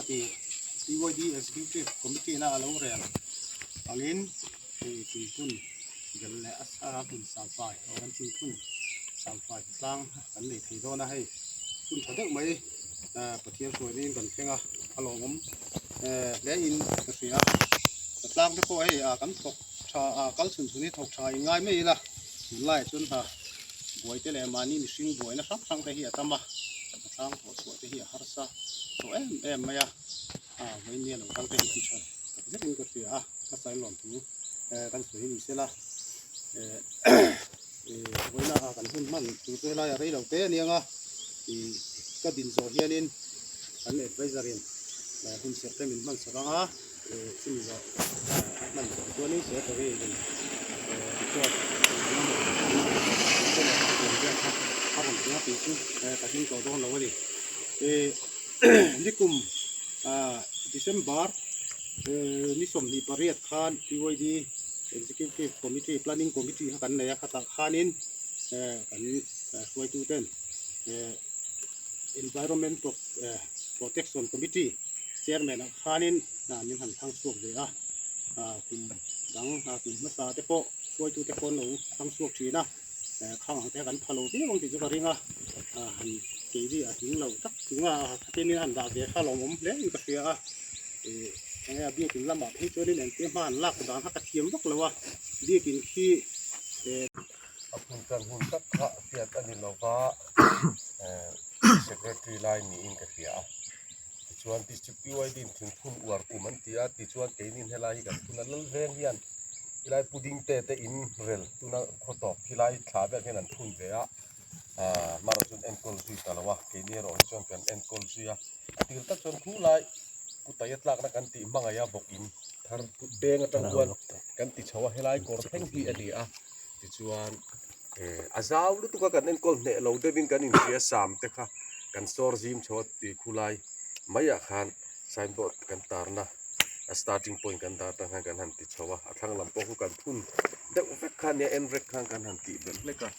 Ti PYD Executive Committee na a lo rel angin hei thingphun bel leh a hmun sangfai aw kan thingphun sangfai tlang kan nei thei dawn a hei hun tha deuh mai Pathian hruaina in kan thleng a a lawmawm hle in ka hria a tlang te pawh hei kan thawk tha a kal chhun chhun hi thawk tha in ngai mai ila tunlaiah chuan hna buai te leh mahni mihring buaina hrang hrang te hi a tam a a tlang thawh chhuah te hi a harsa tawh em em mai a vawiin nia lo kal te hi ti tha tak zet in ka hria a hmasa in lawmthu kan sawi ni sela vawiina kan hun hman tur chu helai a rei lo te a niang a ih ka din zawh hianin kan adviser in hun serh te min hman sak ang a chumi zawh a hman zawh chuanin secretary in report a rawn ti a tih chu ka hlim tawh dawn lo a ni nikum December ni 28 khan PYD Executive Committee Planning Committee kha kan nei a khatah khanin kan hruaitu ten Environment Protection Committee Chairman ah khanin min han thlang chhuak ve a kum dang kum hmasa te pawh hruaitu te pawh an lo thlang chhuak thin a khang ang te kan pha lo viau ang tih chu ka ring a han keini a hing lo tak chung a khatin in han dah ve kha lawmawm hle in ka hria a enge a biakin lamah phei chuanin engtia hma an lak dan kha ka thiam vak lo a biakin khi A phun tan hun tak kha hriat a ni lova secretary lai niin ka hria a tichuan district PYD in thingphun uar kum an ti a tichuan keinin helai hi kan phun a lal veng hian helai pudding te te in rel tuna khaw tawp helai thla vel hian an phun ve a ahh hmarah chuan enkawl zui ta lo a keini erawh hi chuan kan enkawl zui a a tir tak chuan khu lai kutaia tlakna kan tih hmangaih a bawk in thar peng atang chuan kan ti chho a helai kawr thleng hi a ni a tichuan eh a zau lutuk a kan enkawl hneh lo deuhin kan inhria sam te kha kan sawr zim chho a tih khulai maiah khan signboard kan tarna a starting point kan dah atang khan kan han ti chho a a thlang lam pawh khu kan phun deuh vek kha nia en rek khan kan han tih belh hlek a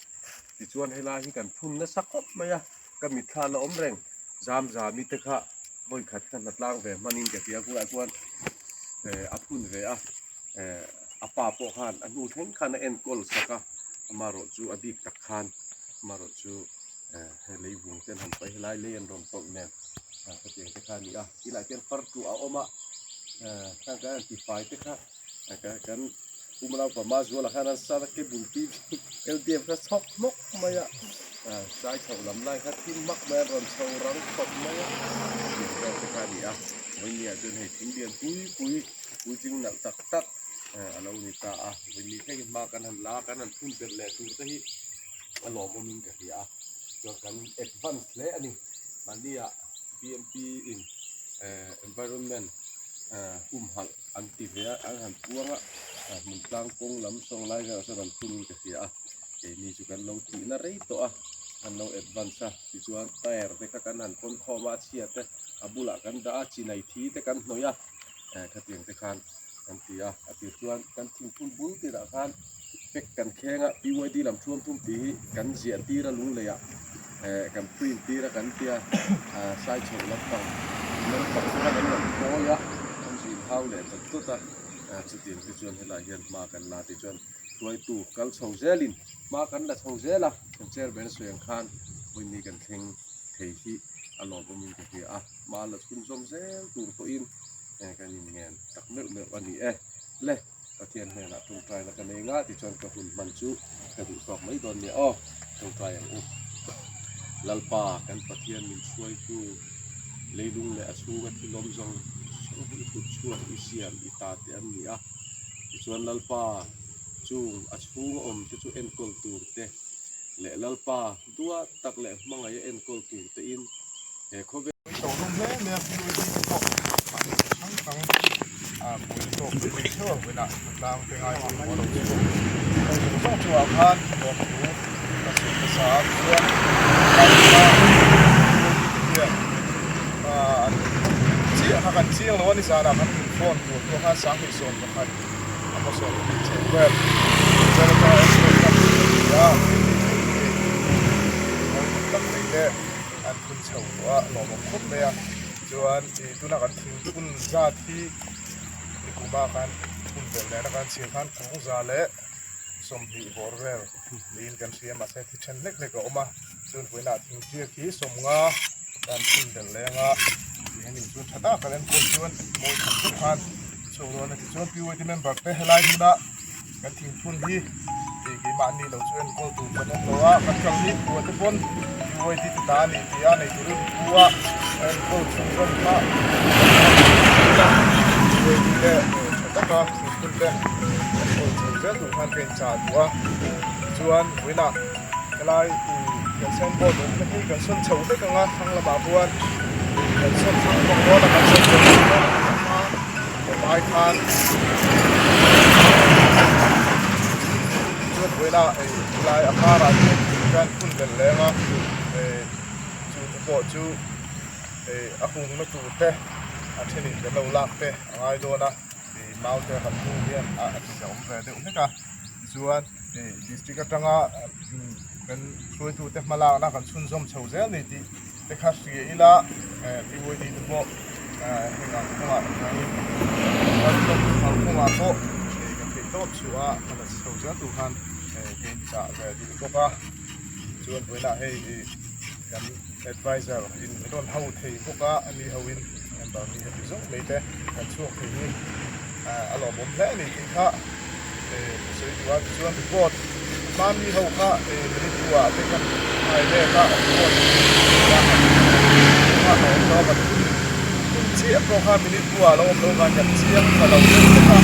tichuan helai hi kan phun nasa khawp mai a ka mitthla la awm reng zam zami te kha vawi khat ka hna tlang ve hmanin ka hria bulah chuan eh a phun ve a eh a pa pawh khan a hnu thleng khan a enkawl sak a amaherawh chu a bik tak khan amaherawh chu eh hei lei vung te an han paih helai lei an rawn tawlh nen ah khatiang te kha a ni a tilai te hian far tuah a awm a eh khang kan han tifai te kha kan Pu Manaupama Mazuala khan an sar a cable TV LDF kha chhawk hmawk mai a sai chhoh lam lai kha thim hmak mai a rawn chho rang khawp mai a tih vel te kha a ni a vawinia chuan hei thing lian pui pui puitling nalh tak tak a lo ni ta a vawiin thleng hi hma kan han la a kan han phun belh leh tur te hi a lawmawm in ka hria a chuan kan advance hle a ni mahnia B_M_P in environment humhalh an ti ve a an han puang a hmun tlang kawng lam sawng lai velah chuan an phun in ka hria a keini chu kan lo tih na rei tawh a an lo advance a tichuan tyre te kha kan han khawn khawm a a chhia te a bulah kan dah a chinai thi te kan hnawih a eh khatiang te khan kan ti a a tir chuan kan thingphun bul tirah khan pack kan kheng a PYD lam thuam thum tih hi kan ziah tir a lung lei ah eh kan print tir a kan tia ah sai chhoh lampang naupang te khan an rawn phawi a an zin hau leh dawt dawt a ah chutiang te chuan helaiah hian hma kan la tih chuan hruaitu kal chho zelin hma kan la chho zel a kan chairman a sawi ang khan vawiin ni kan thleng thei hi a lawmawmin ka hria a hma la chhunzawm zel tur pawhin eh kan inngen tak meuh meuh a ni e le. Pathian hnenah tawngtaina ka nei nga tichuan ka hun hman chu ka duh tawk mai dawn nia aw, tawngtai ang u. Lalpa kan Pathian min hruaitu leilung leh a chhunga thil awm zawng zawng hi i kut chhuak i siam i ta te an ni a, tichuan Lalpa chung a chhunga awm te chu enkawl tur te leh Lalpa duat tak leh hmangaih a enkawl tur te in he khawvel Tawh hlawm hle mai a PUD te pawh an hrang hrang a buai tawk te nei theuh ang vinah tlang te ngai pawh a lo chhuak hei zawng zawng chungah khan lawmthu ka sawi hmasa a chuan PUD te hian an chiah kha kan chiang lo a ni zanah kan hun phone tur pawh khan 21,000 a hmasa chheh vel vel atanga enkawl tak a ni a tak mai te. An phun chho tawh a, lawmawm khawp mai a. Chuan ih tuna kan thingphun zat hi nikuma khan phun belh nena kan chhiar khan kung za leh 20 bawr vel niin kan hria mahse thi then hlek hlek a awm a chuan vawiinah thingtiak hi 50 kan phun belh leng a tih a nih chuan tha tak kan enkawl chuan mawi khat deuh khan chhuak dawn a tichuan PYD member te helai hmuna kan thingphun hi ih keimahni lo chu enkawl tur kan awm lo a kan kal ni khua te pawn PYD te ta a ni tih a nei turin pu a enkawl chhunzawm kha PYD te tha taka thingphun te enkawl chho zel tur khan ka inchah duh a tichuan vawiinah helai ih kan signboard awmna hi kan sawn chho hlek ang a thlang lamah khuan kan sawn thlang bawk dawn a kan sawn chho hlek dawn a ni a awm ai khan chuan vawiinah ih helai a karah hian kan phun belh leng a ih chu te pawh chu ih a hungna tur te a thenin kan lo lak te a ngai dawn a. Ih mau te kan hmuh hian a ti awm ve deuh hlek a tichuan ih district atanga kan hruaitute hma lakna kan chhunzawm chho zel ni tih te kha hria ila eh PYD te pawh eh heng ang kawngah hianin kan ang kawngah pawh ih kan theih tawp chhuah a hma la chho zel tur khan eh ka inchah ve duh bawk a chuan vawiinah hei ih kan adviser in min rawn ho thei bawk a ani hoin member ni heti zawng mai te kan chhuak thei hi a lawmawm hle a ni tih kha ka sawi duh a tichuan report hma mi ho kha minute bu ah te khan hai let a report a a awm lo a kan hun hun chiah pawh kha minute bu ah lo awm lo khan kan chiang ta lo deuh hlek a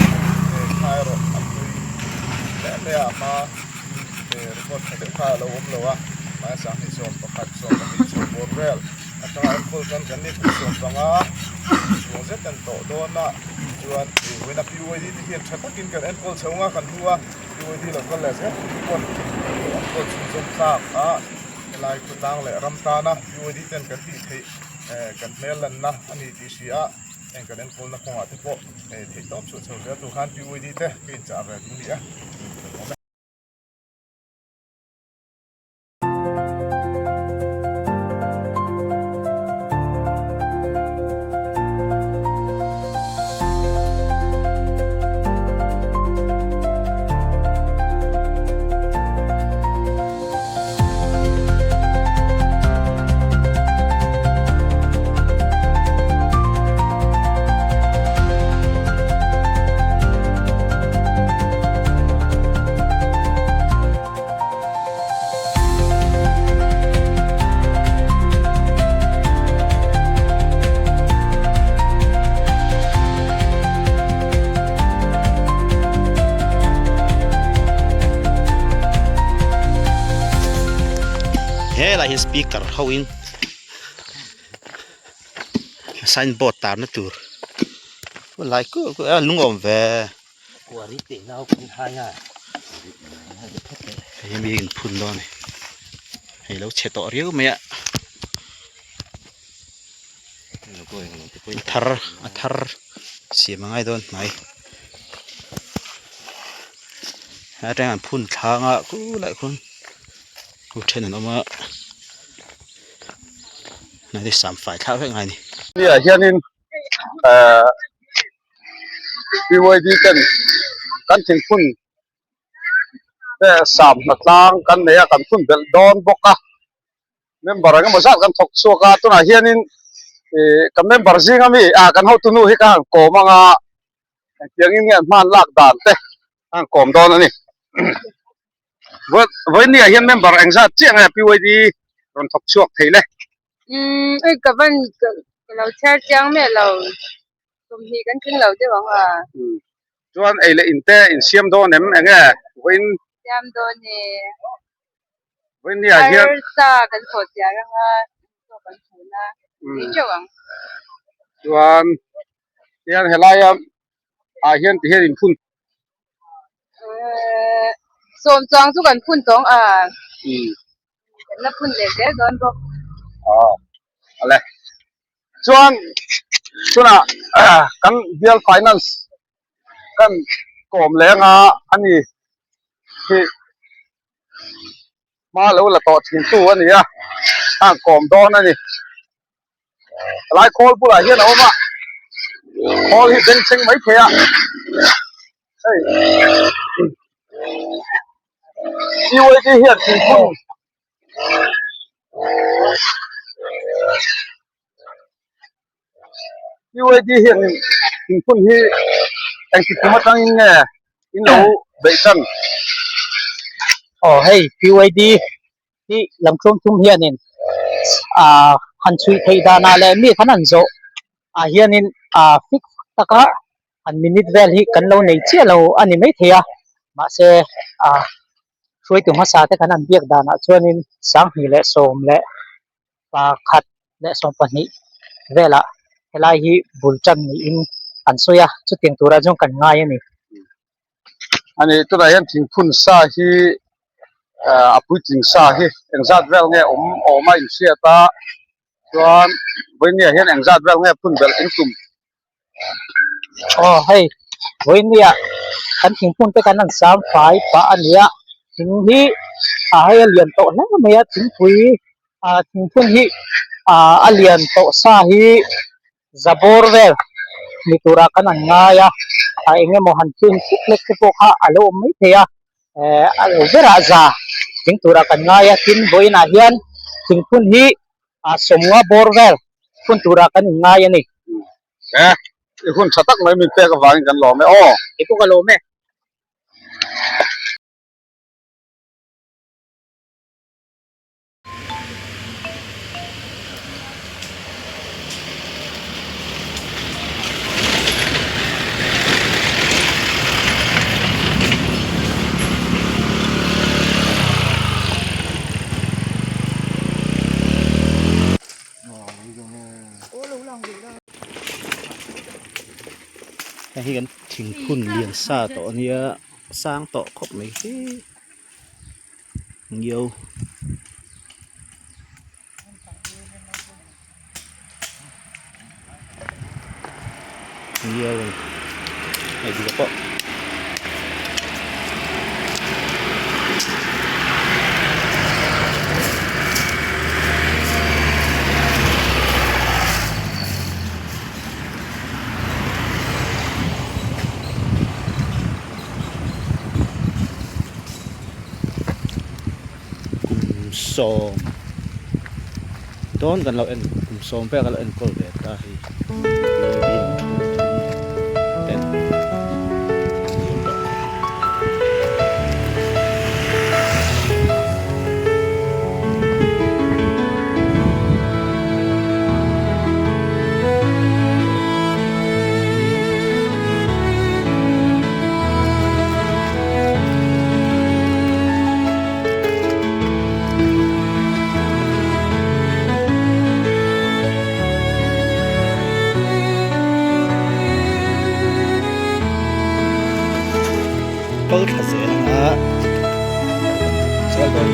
kha erawh a pui hle mai a hma report tha deuh kha a lo awm lo a mahse sanghnih 11 12 chhawm vel Atanga enkawl chuan kan ni kum 15 chuang zet an tawh dawn a chuan ih vawiin a PYD te hian tha takin kan enkawl chho ang a kan hmu a PYD lo kal leh zel tur te pawn enkawl chhunzawm tlak a helai khawtlang leh ram tana PYD ten kan tih theih eh kan hmel lanna a ni tih hria a heng kan enkawlna kawngah te pawh eh theih tawp chhuah chho zel tur khan PYD te ka inchah ve duh a ni a. Helai hi speaker ho in signboard tar na tur lai a lung awm ve. Hei hi mi in phun dawn a ni hei lo chhe tawh riau mai a a thar a thar siam a ngai dawn hnai atang an phun thlang a khulai khuan hu then an awm a hnai te sam fai thlak vek ngai a ni. Hianin ehh. BYD ten kan thingphun te sam hnatlang kan nei a kan phun belh dawn bawk a member eng emaw zat kan thawk chhuak a tunah hianin ih kan member zinga mi ah kan hotu nu hi ka han kawm anga engtiangin nge an hman lak dan te a han kawm dawn a ni vawiin ah hian member engzat chiah nge BYD rawn thawk chhuak thei le. Umm ka van ka lo chhiar chiang miah lo. Tumhnih kan tling lo deuh ang a. Chuan ei leh in te in siam dawn em eng nge vawiin? Siam dawn e. Vawiin ni ah hian. Arsa kan thawh chiar ang a, chaw kan chhun a, ei teuh ang. Chuan hian helaia ah hian ti hian in phun. Sawm chuang chu kan phun tawng a. Kan la phun leh zel dawn bawk. Aw ale. Chuan tunah kan bial finance kan kawm leng a a ni hi hma lo la tawh thin tu a ni a a kawm dawn a ni. Helai khawl bulah hian a awm a, khawl hi bengchheng mai thei a, hei PYD hian thingphun PYD hian thingphun hi engti kum atangin nge in lo beih tan? Aw hei PYD hi lamthlum thum hianin ah han chhuih theih danah leh mi khan an zawh ah hianin ah fik taka an minute vel hi kan lo nei chiah lo a ni maithei a mahse ah hruaitu hmasa te kan han biak danah chuanin sanghnih leh sawm leh pakhat leh 12 velah helai hi bul tan niin an sawi a chutiang turah chuan kan ngai a ni. Ani tunah hian thingphun sa hi a puitling sa hi engzat vel nge awm awm a inhriat a chuan vawinia hian engzat vel nge phun belh in tum. Aw hei vawinia kan thingphun te kan han sam fai pah a ni a thing hi a hei a lian tawh hle mai a thingpui ah thingphun hi ah a lian tawh sa hi za bawr vel ni turah kan han ngai a a eng emaw han thlun hlek hlek te pawh kha a lo awm mai thei a eh a lo berah za tling turah kan ngai a tin vawiinah hian thingphun hi ah sawmnga bawr vel phun turah kan inngai a ni. E, i hun tha tak mai min pek avangin kan lawm e aw. Keipawh ka lawm e. Hei hi kan thingphun lian sa tawh a nia sang tawh khawp mai hi ngiau. Ngiau a ni hei bik ah pawh. Kum sawm dawn kan lo en kum sawm vel kan lo enkawl ve ta hei ten Kal thla zel ang a zel dawn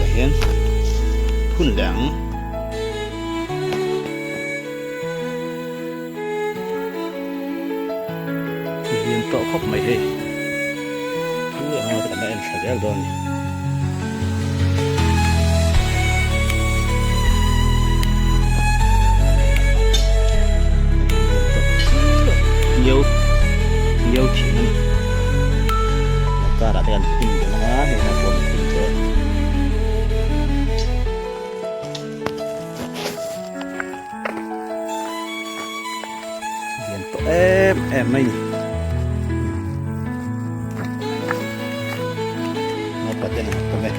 tunah hian Tah hian phun leh ang. khawp mai hei. Thu ang emaw te kan la en thla zel dawn a ni. Ngiau ngiau thing a ni. A karah te kan phun belh ang a hei hna pawh an phun tawh a. Lian tawh em em mai ni. Naupa ten an pawm e.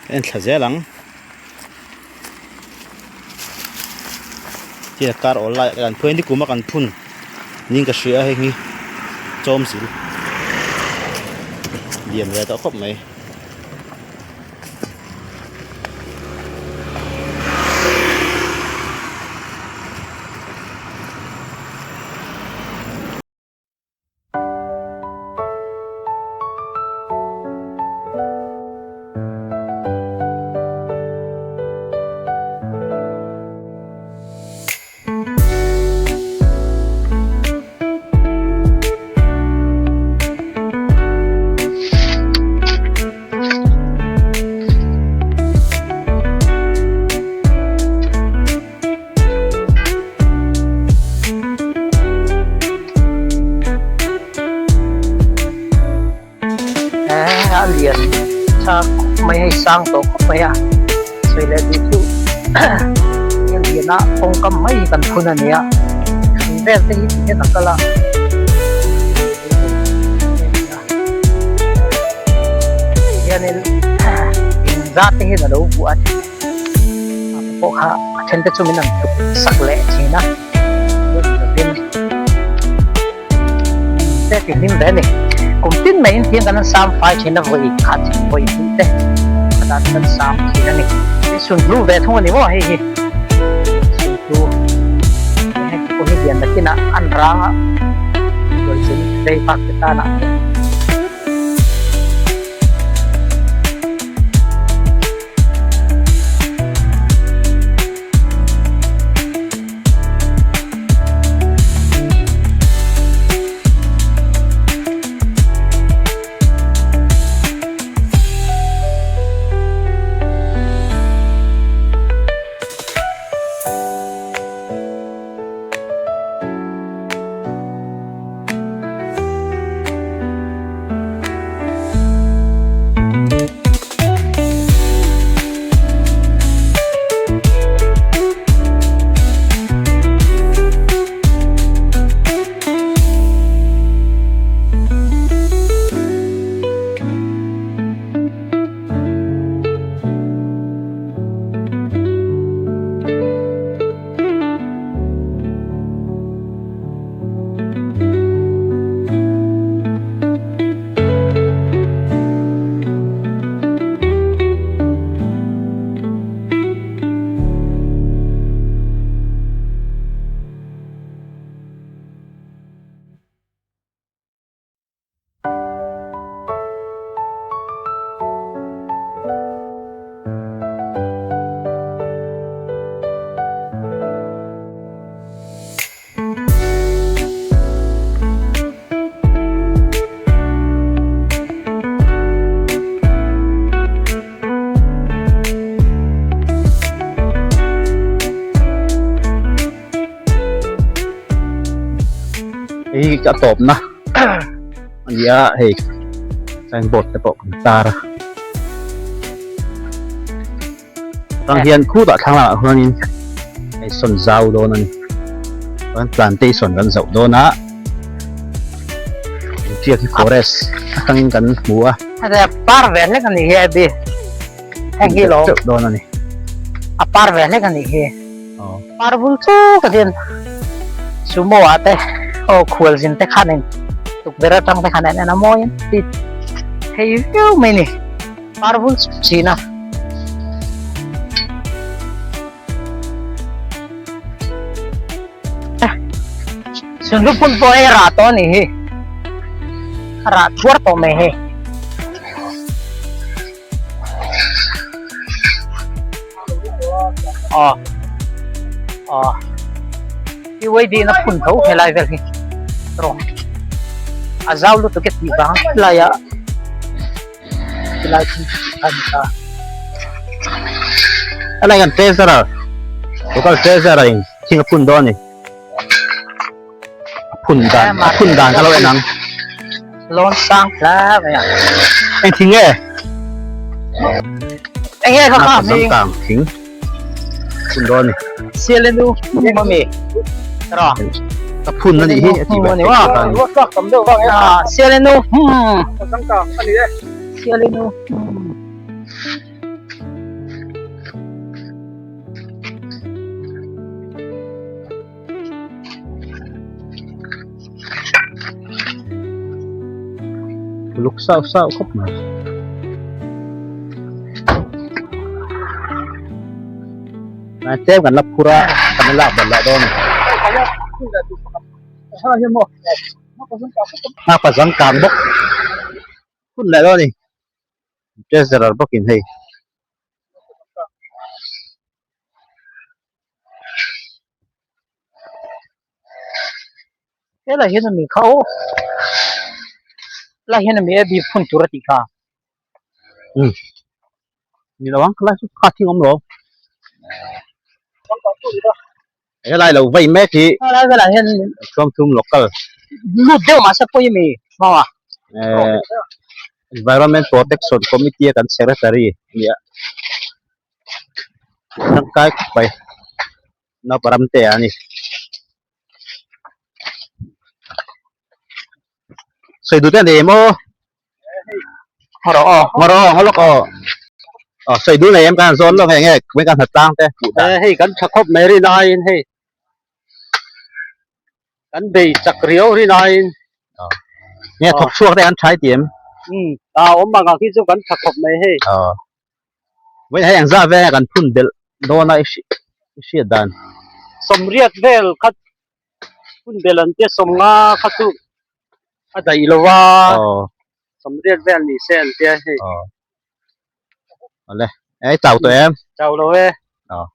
Ka en thla zel ang tia kar awl lai kan phuain ni kuma kan phun niin ka hria a hei hi chawm zil lian ve tawh khawp mai. A lian tha khawp mai hei sang tawh khawp mai a sawi leh duh chu a lian a kawngkam mai hi kan phun a ni a hrui vel te hi tihian a kal a. Hianin in zat te hian a lo vuah a a te pawh kha a then te chu min han tuk sak leh thin a lovin te ti hlim ve a ni kum tin mai in tiang kan han sam fai thin a vawi khat vawi hnih te a dan kan sam thin a ni sunhlu ve thung a ni maw hei hi sunhlu hei te pawh hi lian takin a an rang a ruaichin vei vak te tan ah. Hei hi a tawpna a ni a hei signboard te pawh kan tar a atang hian khutah thlang lamah huanin hei sawn zau dawn a ni chuan plantation kan zoh dawn a tiak hi forest atangin kan hmu a. Par ve hlek a ni hi a bi heng hi lo dawn a ni a par ve hlek a ni hi. Par vul chu ka hian sumo ah te aw khual zin te khan in tukverh atang te khan en en a mawi an ti thei viau mai ni par vul chu thin a. Sunhlu phun pawh hei a rah tawh a nih hi. A rah thuar tawh mai hei. Aw aw PYD na phun tho helai vel hi rawh a zau lutuk e tih vang helai ah helai thil a ni ta. Helai kan treasurer local treasurer in thing a phun dawn a ni. A phun dan a phun dan ka lo en ang. Lawn sang hle mai a. Eng thing nge? Eng nge kha kha hming? Zangkang thing phun dawn a ni. Sialenu hming ami? Tara. Ka phun a nih hi a tih ber theih ta ni. Sialenu hming. Zangkang a ni e. Sialenu hming. Uluk sauh sauh khawp mai. Nai tlem kan la phur a kan la lak belh leh dawn a ni. Nghakpa zangkang bawk phun leh dawn a ni. Treasurer bawkin hei. Helai hian ami kha aw helai hian ami a bik phun tur a tih kha. Um ni lo ang khalai chu kha thing awm lo. Helai lo vei mek hi helai velah hian Thuamthum local lut deuh mahse pawi ami hmang a. Eh Environment Protection Committee a kan secretary a ni a. Tangkai khawp mai naupang ram te ah a ni. Sawi duh te a nei em aw? Ngaw aw. Ngaw aw, ngaw lawk aw. Aw sawi duh nei em kan han zawn lawk eng nge kumeng kan hnatlang te hmuh dan. Hei kan tha khawp mai rin aiin hei kan bei chak riau rin aiin. Aw nge thawk chhuak te an thai ti em? Um a awm ang ang hi chu kan tha khawp mai hei. Aw vawiin hei engzah vel kan phun belh dawn a i hriat dan. Sawmriat vel kha phun belh an tia sawmnga kha chu a daih lo a sawmriat vel ni se an tia hei. Aw awle ei chau tawh em? Chau lo e. Aw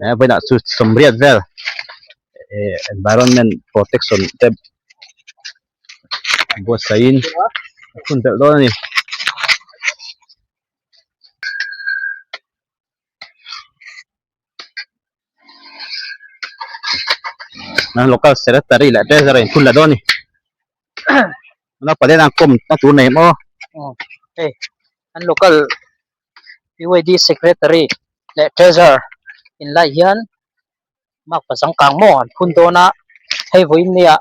e vawiinah chu sawmriat vel eh environment protection te buatsaihin a phun belh dawn a ni. Nan local secretary leh treasurer in phun leh dawn a ni. Naupang hian an kawm na tur nei maw? Hei an local PYD secretary leh treasurer in lai hian mark pazang kang maw an phun dawn a hei vawiin nia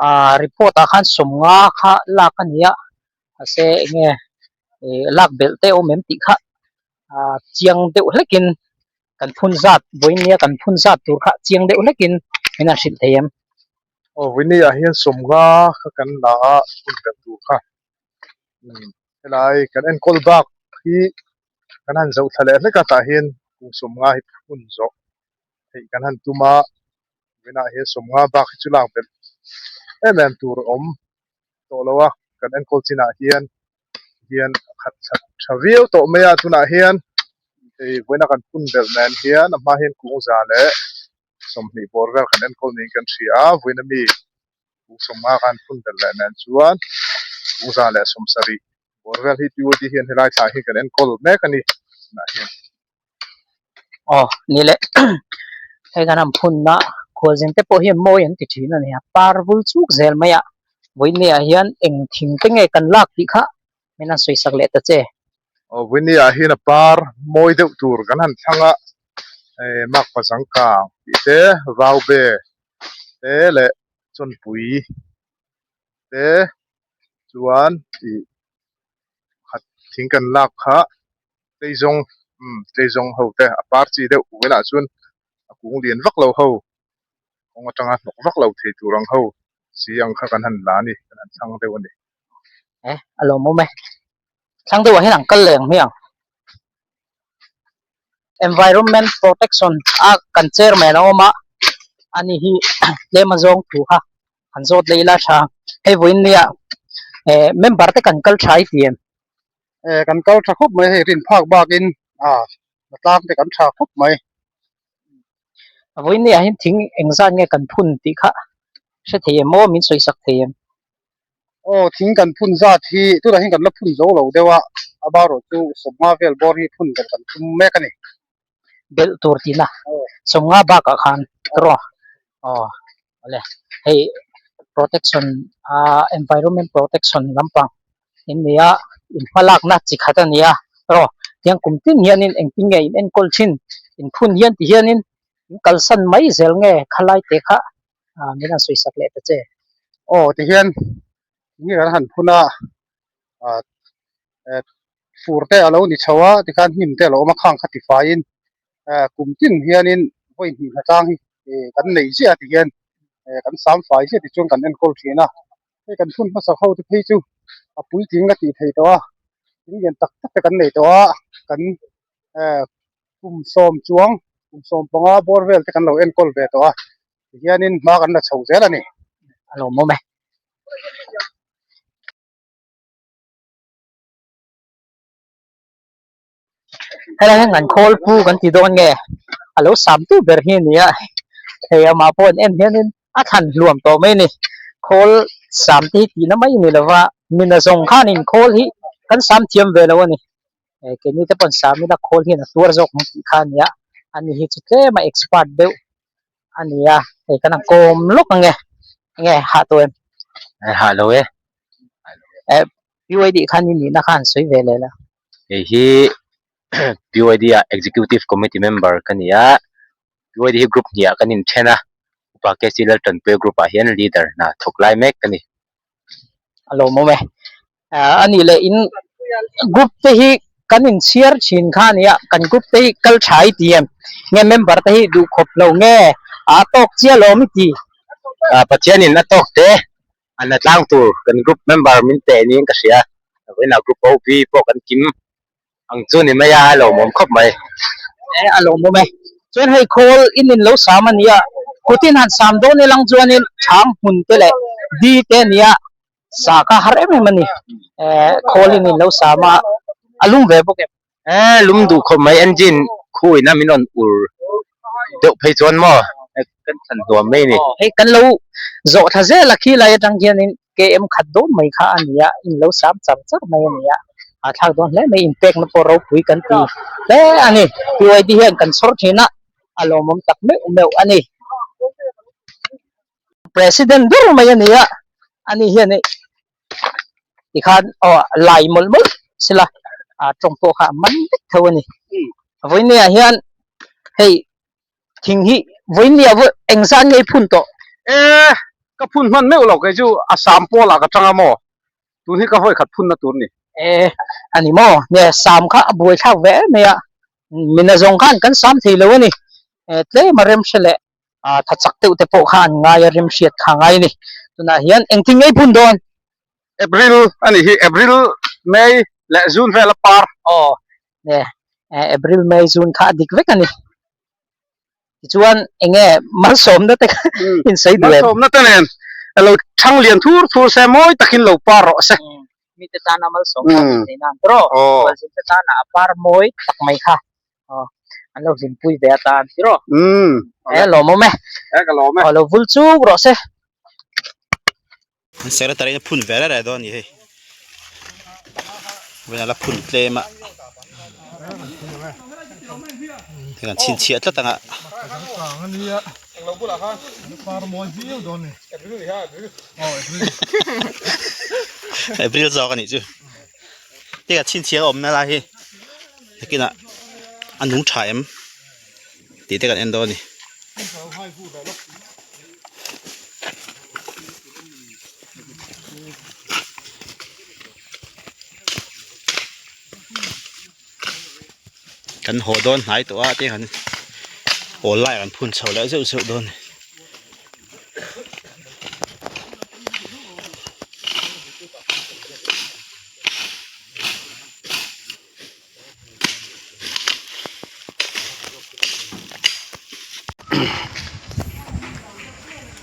ah report ah khan sawmnga kha lak a ni a mahse eng nge ih lak belh te a awm em tih kha ah chiang deuh hlekin kan phun zat vawiin nia kan phun zat tur kha chiang deuh hlekin min han hrilh thei em. Aw vawiin ah hian sawmnga kha kan la a phun belh tur kha umm helai kan enkawl bak hi kan han zoh thla leh hlek a tah hian kum sawmnga hi phun zawh theih kan han tum a vawiin ah hian sawmnga bak hi chu lak belh em em tur a awm tawh lo a kan enkawl chinah hian hian a khat that tha viau tawh mai a tunah hian hei vawiina kan phun belh nen hian a hma hian kungza leh sawmhnih bawr vel kan enkawl niin kan hria a vawiina mi kung sawmnga khan phun belh leh nen chuan kungza leh sawmsarih bawr vel hi POD hian helai thlah hi kan enkawl mek a ni tunah hian. Aw ni le hei kan han phunna khualzin te pawh hian mawi an ti thin a ni a par vul chuk zel mai a vawiin ah hian eng thing te nge kan lak tih kha min han sawi sak leh ta che. Aw vawiin ah hian a par mawi deuh tur kan han thlang a eh mak pazangkang tih te vaube te leh chawnpui te chuan ih khat thing kan lak kha Tleizawng umm tleizawng ho te a par chi deuh velah chuan a kung lian vak lo ho kawng atanga hnawk vak lo thei tur ang ho si ang kha kan han la a ni kan han thlang deuh a ni. Eh a lawmawm e thlang deuhah hian an kal leh ang hmiang environment protection a kan chairman a awm a. Ani hi tlem a zawng thu kha han zawt leh ila tha. Hei vawiin nia eh member te kan kal tha i ti em? Eh kan kal tha khawp mai hei rin phak bakin ah hnatlang te kan tha khawp mai. Vawiin nia hian thing engzat nge kan phun tih kha hre thei em aw min sawi sak thei em? Aw thing kan phun zat hi tunah hian kan la phun zo lo deuh a, a barawh chu sawmnga vel bawr hi phun belh kan tum mek a ni. Belh tur tihna sawmnga bakah khan tawrh aw awle hei protection ah environment protection lampang in ni a in hmalakna chi khat a ni a tawrh tiang kum tin hianin engtin nge in enkawl thin in phun hian ti hianin in kalsan mai zel nge khalai te kha ah min han sawi sak leh ta che. Aw tihian enge kan han phun a ah eh fur te a lo ni chho a tikhan hnim te a lo awm a khang kha tifaiin eh kum tin hianin vawi hnih hna tlang hi eh kan nei ziah a tihian eh kan sam fai ziah tichuan kan enkawl thin a hei kan phun hmasa ho te phei chu a puitling a tih theih tawh a thing lian tak tak te kan nei tawh a kan eh kum sawm chuang kum sawm panga bawr vel te kan lo enkawl ve tawh a tihianin hma kan la chho zel a ni. A lawmawm e. Helai hian kan khawl pu kan ti dawn nge a lo sam tu ber hi a ni a hei amah pawh an en hianin a thlan hluam tawh mai a ni khawl sam te hi tihna mai a ni lova mina zawng khanin khawl hi kan sam thiam ve lo a ni. Eh keini te pawh an sam ila khawl hian a tuar zawk ang tih kha a ni a ani hi chu tlem a expert deuh a ni a hei kan han kawm lawk ang e enge hah tawh em? Eh hah lo e. Eh PYD khan i nihna kha han sawi ve leh la. Hei hi PYD ah Executive Committee member ka ni a PYD hi group hnih ah kan inthen a Upa KC Laltanpuia group ah hian leader hna thawk lai mek ka ni. A lawmawm e. A nih leh in group te hi kan inchhiar thin kha a nia, kan group te hi kal tha i ti em? Nge member te hi duh khawp lo nge a tawk chiah lo awm i ti? Pathianin a tawk te an la tlang tur kan group member min pe niin ka hria. Vawiinah group OB pawh kan kim ang chu ni mai a, a lawmawm khawp mai. E, a lawmawm e. Chuan hei khawl in in lo sam a nia, khutin han sam dawn ilang chuanin chhang hmun te leh di te a nia, sa kha har em em a ni. E, khawl in in lo sam a, a lum ve bawk em? E, lum duh khawp mai, engine khuin a min rawn ur deuh phei chuan maw kan thlan hnuam mai a ni. Aw, hei kan lo zawh thla zel a, khilai atang hianin KM khat dawn mai kha a ni a, in lo sam char char mai a ni a, a thlak dawn hle mai, inpekna pawh ropui kan ti hle a ni. PYD hian kan chhawr thin a, a lawmawm tak meuh meuh a ni. President ber mai a ni a, ani hian i tikhan aw lai mawlh mawlh sela a tawng pawh kha a man vek tho a ni. Vawinia hian hei Thing hi vawinia vawi engzat nge i phun tawh? E, ka phun hman meuh lo kei chu a sam pawl ah ka tang a maw? Tun hi ka vawi khat phunna tur ni. E, a ni maw? Nge sam kha a buai thlak ve em mai a, mina zawng khan kan sam thei lo a ni. E, tlem a rem hre leh a tha chak deuh te pawh kha an ngai a, rem hriat kha a ngai a ni. Tunah hian engtin nge i phun dawn? April a nih hi, April, May leh June vel a par. Aw, nge April, May, June kha a dik vek a ni. Tichuan eng nge malsawmna te kha in sawi duh em? Malsawmna te nen lo thang lian thur thur se mawi takin lo par rawh se. Mite tana malsawmna a nih theih nan tawh rawh. Khualzin te tana a par mawi tak mai kha an lo hlimpui ve atan ti rawh. E lawmawm e. E ka lawm e. Aw lo vul chuk rawh se. An secretary in a phun ve reng reng dawn a ni hei vawiin a la phun tlem a hei kan chhinchhiah tlat ang a. April zawk a nih chu hei kan chhinchhiah a awmna lai hi nakinah a nung tha em tih te kan en dawn a ni. Kan haw dawn hnai tawh a tiang han awl lai an phun chho leh zeuh zeuh dawn a ni.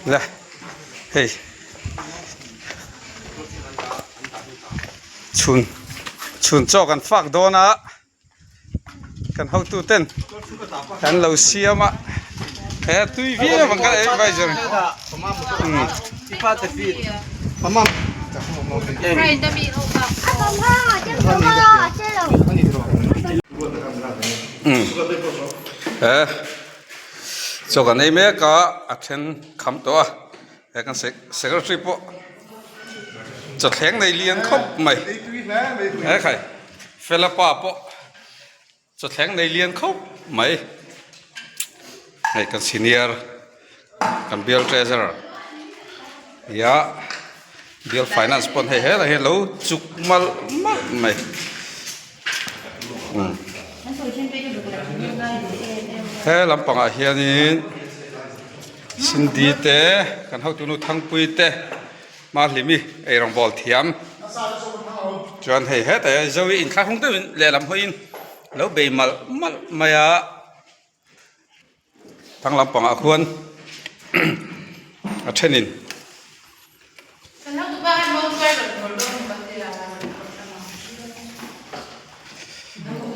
Le hei chhun chhun chaw kan fak dawn a kan hotu ten kan lo siam a he tui viau ang kan adviser he chaw kan ei mek a a then kham tawh a he kan secretary pawh chawthleng nei lian khawp mai he khai fela pa pawh chawthleng nei lian khawp mai hei kan senior kan bial treasurer nia bial finance pawn hei helai hi alo chuk malh malh mai he lampangah hianin Cindy te kan hotunu Thangpui te Mahlimi eirawng bawl thiam chuan hei hetah hian Zoe inthlahrung deuhin lehlam hawiin lo bei malh malh mai a. Thang lampangah khuan a thenin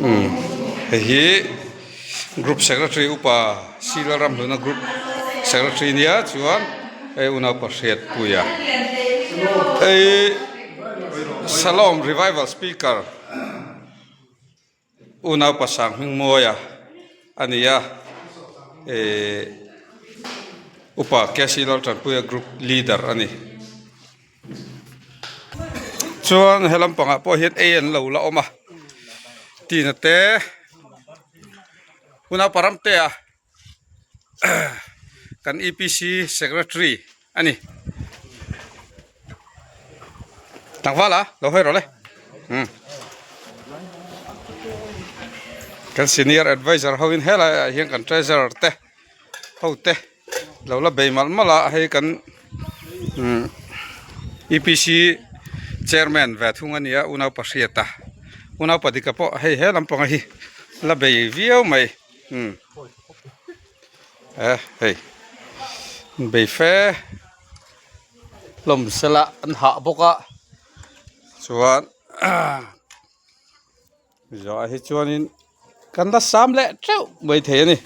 umm hei hi group secretary upa Sila Ramhluna group secretary nia chuan hei unaupa Hriatpuia hei Shalom revival speaker. Unau pasang hming mawia a ni a ehh upa K C Laltanpuia group leader a ni chuan he lampangah pawh hian ei an lo la awm a tina te unau paramtea kan E P C secretary a ni tlangval a lo hawi rawh le umm kan senior adviser ho in helai ah hian kan treasurer te ho te lo la bei malh malh a hei kan umm E P C chairman ve thung a ni a unau pahriat a unau padika pawh hei he lampanga hi la bei viau mai. Umm eh hei bei fe hlawm sela an hah bawk a chuan zawhah hi chuanin kan la sam leh teuh mai thei a ni.